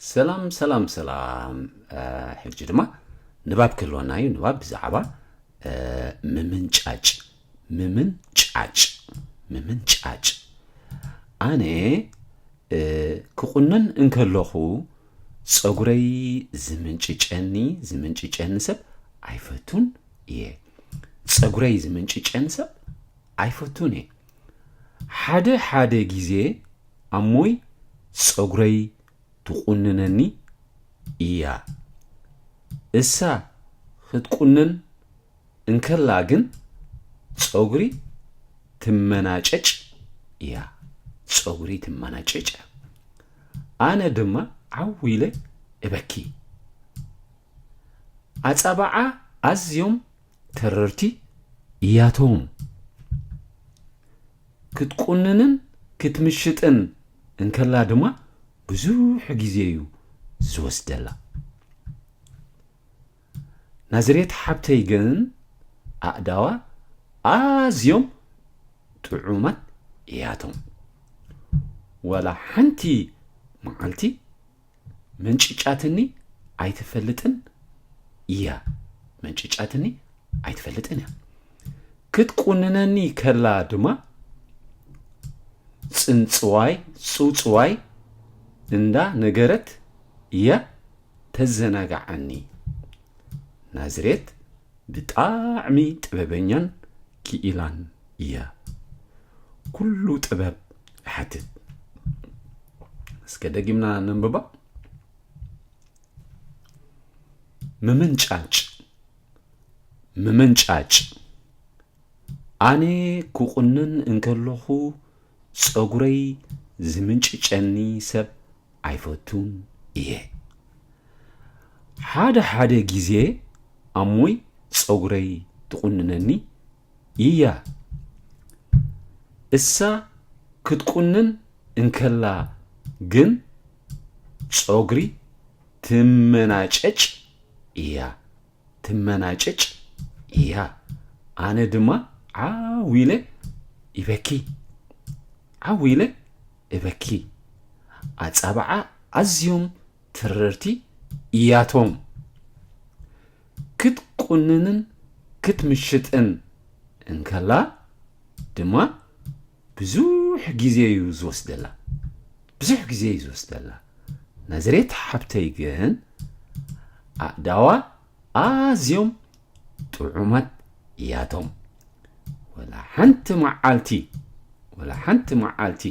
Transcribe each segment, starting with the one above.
ሰላም ሰላም ሰላም። ሕጂ ድማ ንባብ ክህልወና እዩ። ንባብ ብዛዕባ ምምንጫጭ ምምንጫጭ ምምንጫጭ። ኣነ ክቑነን እንከለኹ ጸጉረይ ዝምንጭጨኒ ዝምንጭጨኒ ሰብ ኣይፈቱን እየ። ጸጉረይ ዝምንጭጨኒ ሰብ ኣይፈቱን እየ። ሓደ ሓደ ግዜ ኣሞይ ጸጉረይ ትቑንነኒ እያ። እሳ ክትቁንን እንከላ ግን ጸጉሪ ትመናጨጭ እያ። ጸጉሪ ትመናጨጭ። ኣነ ድማ ዓው ኢለ እበኪ። ኣጻብዓ ኣዝዮም ተረርቲ እያቶም። ክትቁንንን ክትምሽጥን እንከላ ድማ ብዙሕ ግዜ እዩ ዝወስደላ። ናዝሬት ሓብተይ ግን ኣእዳዋ ኣዝዮም ጥዑማት እያቶም። ዋላ ሓንቲ መዓልቲ መንጭጫትኒ ኣይትፈልጥን እያ። መንጭጫትኒ ኣይትፈልጥን እያ። ክትቁንነኒ ከላ ድማ ጽንጽዋይ ጽውጽዋይ እንዳ ነገረት እያ ተዘናጋዓኒ። ናዝሬት ብጣዕሚ ጥበበኛን ክኢላን እያ። ኩሉ ጥበብ ይሓትት። እስከ ደጊምና ነንብባ። ምምንጫጭ ምምንጫጭ። ኣነ ክቑነን እንከለኹ ጸጉረይ ዝምንጭጨኒ ሰብ ኣይፈቱን እየ። ሓደ ሓደ ግዜ ኣሞይ ጸጉረይ ትቑንነኒ እያ። እሳ ክትቁንን እንከላ ግን ጸጉሪ ትመናጨጭ እያ። ትመናጨጭ እያ። ኣነ ድማ ዓው ኢለ ይበኪ። ዓው ኢለ እበኪ። ኣጻብዓ ኣዝዮም ተረርቲ እያቶም። ክትቁንንን ክትምሽጥን እንከላ ድማ ብዙሕ ግዜ እዩ ዝወስደላ። ብዙሕ ግዜ እዩ ዝወስደላ። ናዝሬት ሓብተይ ግን ኣእዳዋ ኣዝዮም ጥዑማት እያቶም። ወላ ሓንቲ መዓልቲ፣ ወላ ሓንቲ መዓልቲ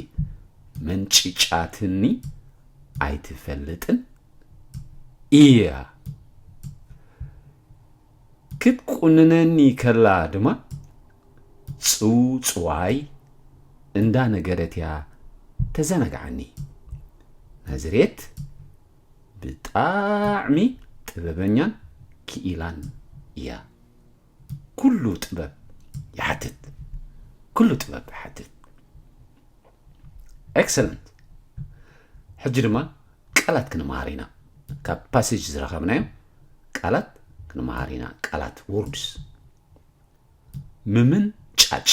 መንጭጫትኒ ኣይትፈልጥን እያ። ክትቁንነኒ ከላ ድማ ጽውጽዋይ እንዳ ነገረት እያ ተዘናግዓኒ። ናዝሬት ብጣዕሚ ጥበበኛን ክኢላን እያ። ኩሉ ጥበብ ይሓትት። ኩሉ ጥበብ ይሓትት። ኤክሰለንት። ሕጂ ድማ ቃላት ክንመሃር ኢና። ካብ ፓሴጅ ዝረኸብናዮም ቃላት ክንመሃር ኢና። ቃላት፣ ወርድስ። ምምንጫጭ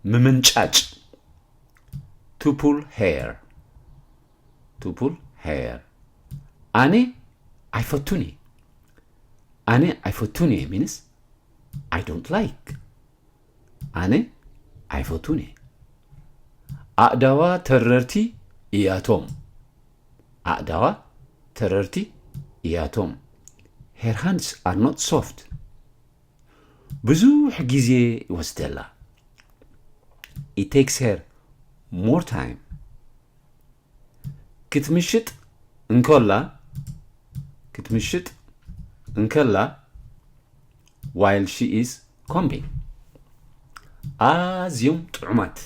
ምምንጫጭ። To pull hair. To pull hair. ኣነ ኣይፈቱን እየ። ኣነ ኣይፈቱን እየ means I don't like. ኣነ ኣይፈቱን እየ። ኣእዳዋ ተረርቲ እያቶም። ኣእዳዋ ተረርቲ እያቶም። Her hands are not soft. ብዙሕ ግዜ ይወስደላ። It takes her more time. ክትምሽጥ እንከላ ክትምሽጥ እንከላ while she is combing። ኣዝዮም ጥዑማት።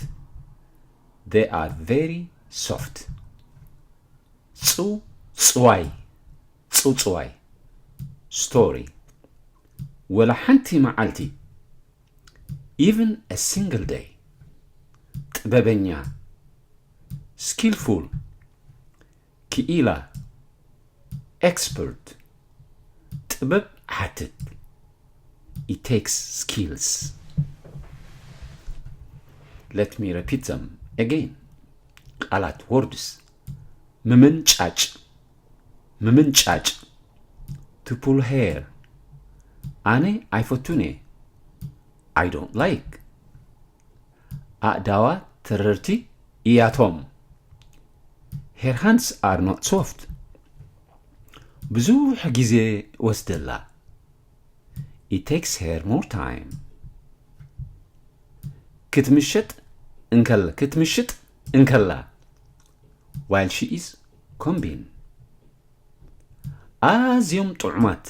They are very soft. ጽውጽዋይ ጽውጽዋይ። Story። ወላ ሓንቲ መዓልቲ even a single day። ጥበበኛ። Skillful። ክኢላ። Expert። ጥበብ ሓትት። It takes skills. Let me repeat them again. ቃላት፣ ወርድስ። ምምንጫጭ። ምምንጫጭ፣ to pull hair። ኣነ ኣይፈቱን እየ፣ I don't like። ኣእዳዋ ተረርቲ እያቶም፣ her hands are not soft። ብዙሕ ግዜ ወስደላ፣ it takes her more time። ክትምሸጥ እንከላ ክትምሽጥ እንከላ፣ while she is combing። ኣዝዮም ጥዑማት፣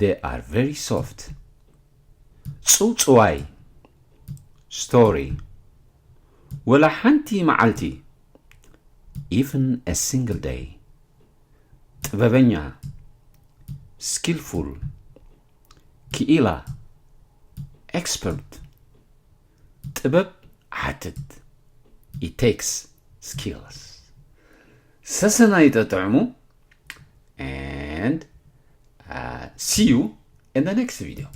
they are very soft። ጽውጽዋይ፣ story። ወላ ሓንቲ መዓልቲ፣ even a single day። ጥበበኛ፣ skillful። ክኢላ፣ expert። ጥበብ ሓትት፣ it takes skills። ሰሰናይ ጠጥዕሙ፣ and uh, see you in the next video።